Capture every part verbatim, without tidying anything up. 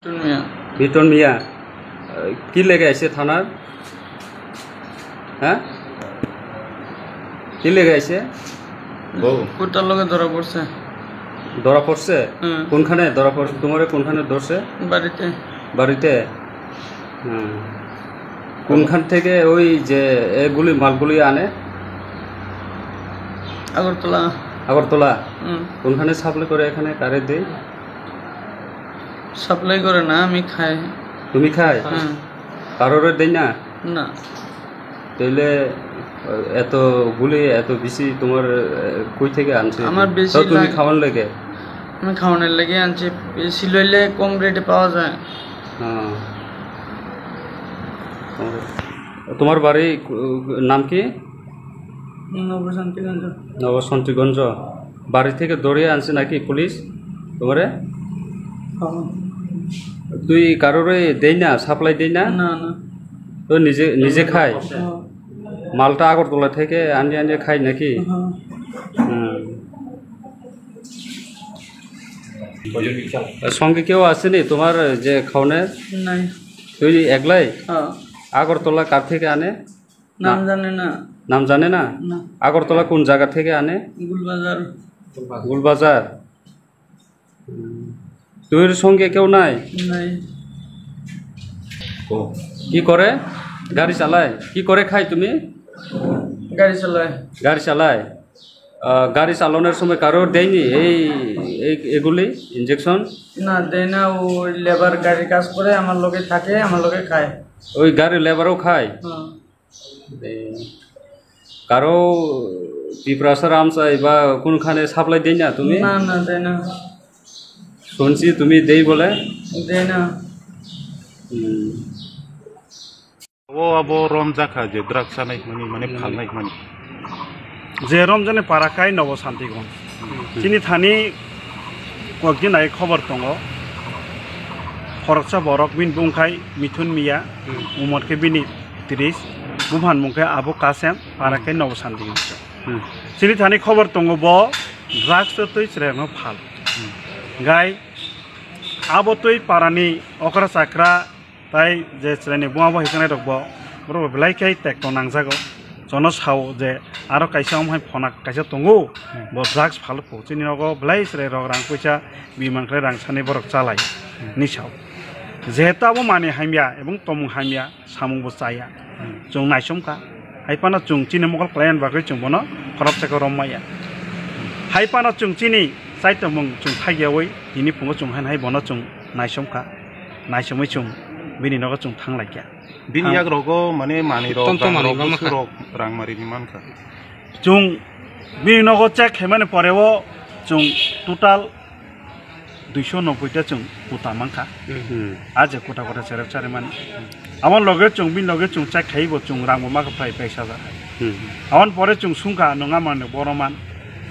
মিটন মিয়া। মিটন মিয়া, আহ, কি লেগে আইছে থানার? হ্যাঁ, কি লেগে আইছে? বউ। কুত্তার লগে ধরা পড়ছে। ধরা পড়ছে? হুম। কোনখানে ধরা পড়ছে? তোমারে কোনখানে ধরছে? বাড়িতে। বাড়িতে? হুম। কোনখান থেকে ওই যে এগুলি, মালগুলি আনে? আগরতলা। আগরতলা? হুম। কোনখানে সাপ্লাই করে, এখানে কারে দেয়? সাপ্লাই করে না, আমি খাই। তুমি খাই? হুম। কারোরে দেয় না? না। তাহলে, আহ, এত গুলি, এত বেশি তোমার, আহ, কই থেকে আনছো? আমার বেশি তো তুমি লাগ-, খাওয়ান লেগে? আমি খাওয়ানোর লেগে আনছি, বেশি লইলে কম রেটে পাওয়া যায়। হ্যাঁ। তোমার বাড়ি, আহ, নাম কি? নবশান্তিগঞ্জ। নবশান্তিগঞ্জ। বাড়ি থেকে ধরে আনছে নাকি পুলিশ তোমারে? হ্যাঁ। তুই কারোরে দেই না, সাপ্লাই দেই না? না, না। তো নিজে, নিজে খায়? হ্যাঁ। মালটা আগরতলা থেকে আনিয়ে আনিয়ে খায় নাকি? হ্যাঁ। হুম। সঙ্গে কেউ আসেনি তোমার যে খাওয়ানে? নাই। তুই একলাই? হ্যাঁ। আগরতলা কার থেকে আনে? নাম না। জানে না। নাম জানে না? না। আগরতলা কোন জায়গা থেকে আনে? গুলবাজার। গুলবাজার। হুম। তোর সঙ্গে কেউ নাই? নাই। কি করে? গাড়ি চালায়? কি করে খায় তুমি? গাড়ি চালায়। গাড়ি চালায়? আহ, গাড়ি চালানোর সময় কারো দেয়নি এই, এই, এগুলি, ইঞ্জেকশন? না, দেয় না। ও লেবার গাড়ির কাজ করে, আমার লগে থাকে, আমার লগে খায়। ওই গাড়ির লেবারও খায়? হ্যাঁ। এ, কারো টিপ্রাসা রামচাই বা কোনখানে সাপ্লাই দেই না তুমি? না, না, দেয় না। শুনছি তুমি দেই বলে? দেয় না। হুম। O abo romjakha je drugs chanai hwnmani, mane phalnai hwnmani. Je romjakni para khai Nobo Santigonj. Hmm. Chini thani kokdin ai khobor tongo. Khoroksa borok bini bung khai Mithun Miya, hmm, umor khe bini tris, buphan mung khe Abu Kasem, para khai Nobo Santigonj. Hmm. Chini thani khobor tongo bo drugs twi chwrairokno phal. Hmm. Gai abo twi parani okra chakra Tai je chwraini buma bo hikanai rok bo, borok bo belai khe tekto nangjago. Jono sao je aro kaisa omo hai phona kaisa tongo, hmm, bo drugs phal pho. Chini nogo belai chwrai rok rang puisa biman khlai rang sani borok chalai, hmm, ni sao. Jehetu abo mani hamya ebong tomung hamya, samung bo chaya. Hmm. Chwng naisom kha. Hai phano chwng chini mokol khlai ani bagwi chwng bono khoroksa khe rom maya. Hai phano chwng chini chaitomung chwng thaigiyaui tini phungo chwng hai hai bono chwng naisom kha. Naisomwi chwng bini nogo chwng thang lai kha. Bini yak rogo mane manwi rok, tom tom rang manwi rok, bama kha. Busu rok rang mari ni man kha. Chwng bini nogo check khaimani pore o chwng total duiso nobboi ta chwng kuta man kha. Hmm. A je kuta kuta cherep chari mani. Aboni loge chwng bini loge chwng check khai bo chwng rang bo ma kha prai bais hajar. Hmm. Aboni pore chwng sung kha nwng a manwi boro man.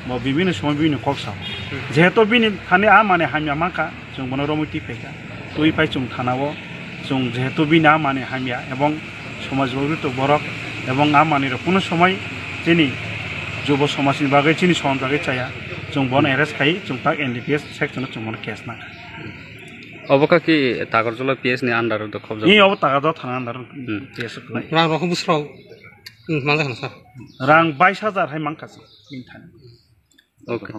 Bo bibini somoi bini kok sao. Hmm. Jehetu bini thani a manwi hamya man kha. Chwng bono romwi twi phaikha. Twi phai chwng thanao, chwng jehetu bini a manwi hamya ebong somaj bagwi to borok ebong a manwi rok kuno somoi chini jubo somajni bagwi chini somaj bagwi chaya, chwng bono arrest khai chwng tak N D P S section o chwng bono case nangkha. Obo kha ki Takarjala P S ni under o khobjak? Ni obo Takarjala thana under o Hmm. Case khlai. Rang rok busrok. Hmm, manjak na sir. Rang bais hajar hai mankha chwng bini thani. Okay.